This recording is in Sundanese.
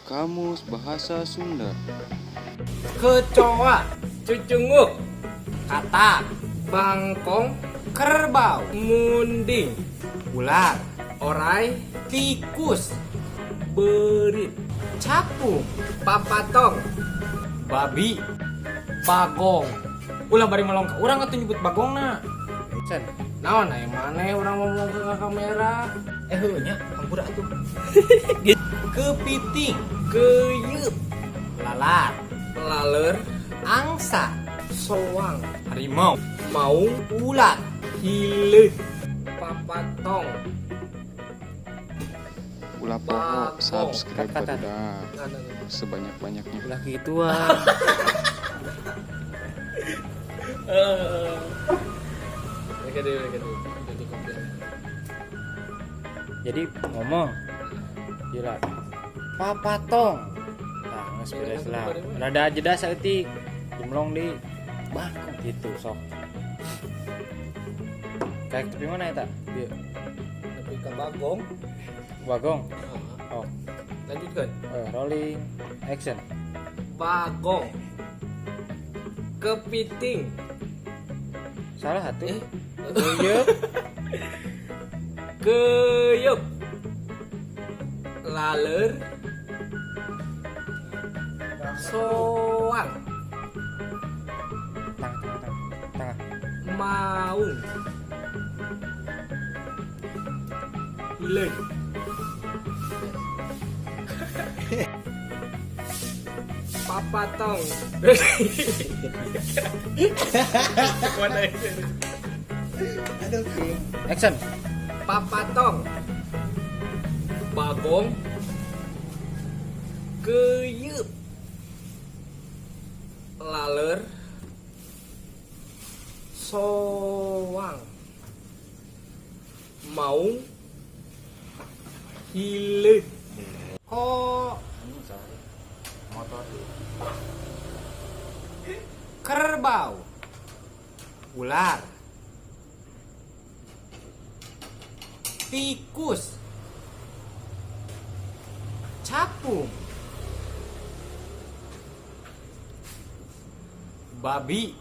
Kamus Bahasa Sunda. Kecoa, cucunguk, katak, bangkong, kerbau, munding, ular, orai, tikus, berit, capung, papatong, babi, bagong. Ulah bari melong ka urang atuh nyebut bagongna. Action. Naon aya maneh urang ngomong ke kamera? Eh heueuh nya, hampura atuh. Kepiting, keyeup, lalat, laler, angsa, soang, Harimau, maung, ulat, hileud, papatong, Ulah poho Bagong. subscribe Kata-kata. barudak sebanyak-banyaknya. Ulah gituan. Jadi ngomong gila. Papatong. Nah, geus beres lah. Rada jeda saeutik. Jumlong di bangkong gitu sok. Kayak tepi mana eta? Bieu. Tapi ke Bagong. Bagong. Oh, Lanjutkan. Rolling action. Bagong. Kepiting. Salah atuh. Eh. Keyeup. Keyeup. Laler. Soang. Tengah, tengah, tengah. Tengah. Maung. Hileud. Papatong. Action. Papatong. Bagong. Keyeup. Laler. Soang. Maung. Hileud. Kok sorry. Motor. Kerbau. Ular. Tikus. Capung. Babi.